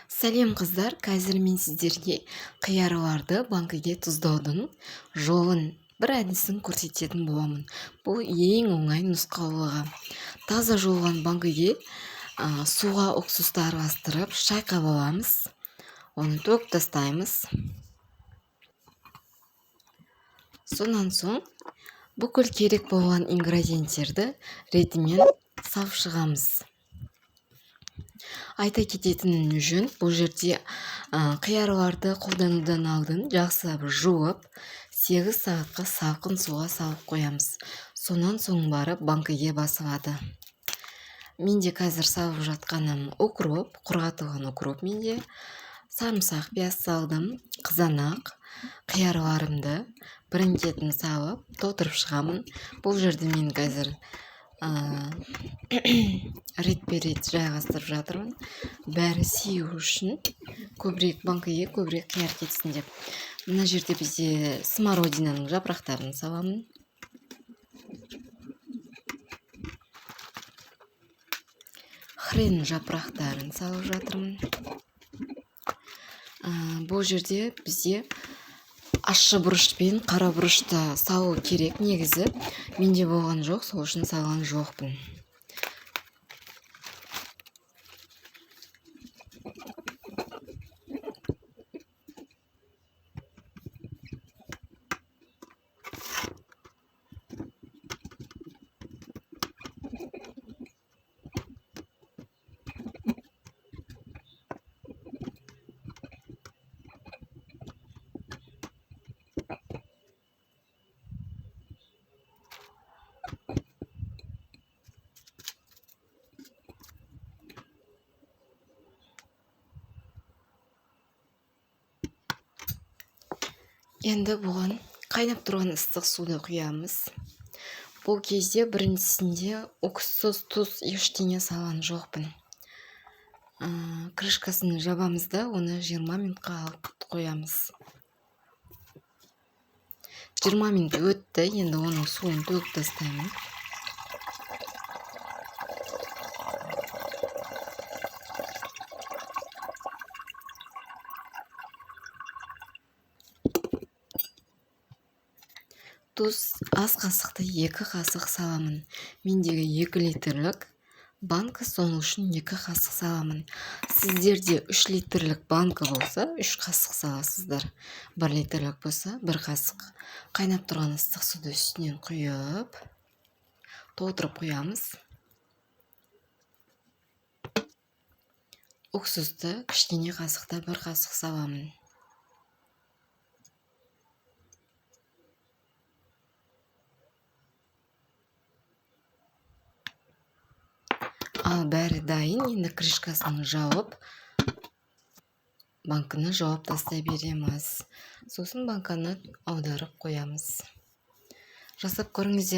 Сәлем, қыздар! Қазір мен сіздерге қиярларды банкіге тұздаудың жолын, бір әдісін көрсететін боламын. Бұл ең оңай нұсқаулығы. Таза жуылған банкіге суға уксусты араластырып, шайқап аламыз. Оны төгіп тастаймыз. Сонан соң бүкіл керек болған ингредиенттерді ретімен салып шығамыз. Айта кететін жөн, бұл жерде қиярларды қолданудан алдын жақсылап жуып, 8 сағатқа салқын суға салып қоямыз. Сонан соң барып банкіге басылады. Менде қазір салып жатқаным укроп, құрғатылған укроп менде. Сарымсақ, пияз салдым, қызанақ, қиярларымды бірін-кетін салып, толтырып шығамын. Бұл жерде мен қазір ретпе-рет жайғастырып жатырмын. Бәрі сию үшін, көбірек банкіге көбірек қияр кетсін деп. Мына жерде бізде смородинаның жапырақтарын саламын. Хрен жапырақтарын салып жатырмын. Бұл жерде бізде ащы бұрыш пен қара бұрышты салу керек негізі. Менде болған жоқ, сол үшін салған жоқпын. Енді бұған қайнап тұрған ыстық суды құямыз. Бұл кезде біріншісінде уксус, тұз ештеңе салған жоқпын. Крышкасын жабамыз да, оны 20 минутқа алып қоямыз. 20 минут өтті, енді оның суын төгіп тастаймын. Тұз ас қасықты 2 қасық саламын. Мендегі 2 литрлік банка, соның үшін 2 қасық саламын. Сіздерде 3 литрлік банка болса, 3 қасық саласыздар. 1 литрлік болса, 1 қасық. Қайнап тұрған ыстық суды үстінен құйып, толтырып құямыз. Уксусты кішкене қасықта 1 қасық саламын. Ал бәрі дайын, енді крышкасын жауып, банкіні жауып тастай береміз. Сосын банканы аударып қоямыз. Жасап көріңіздер.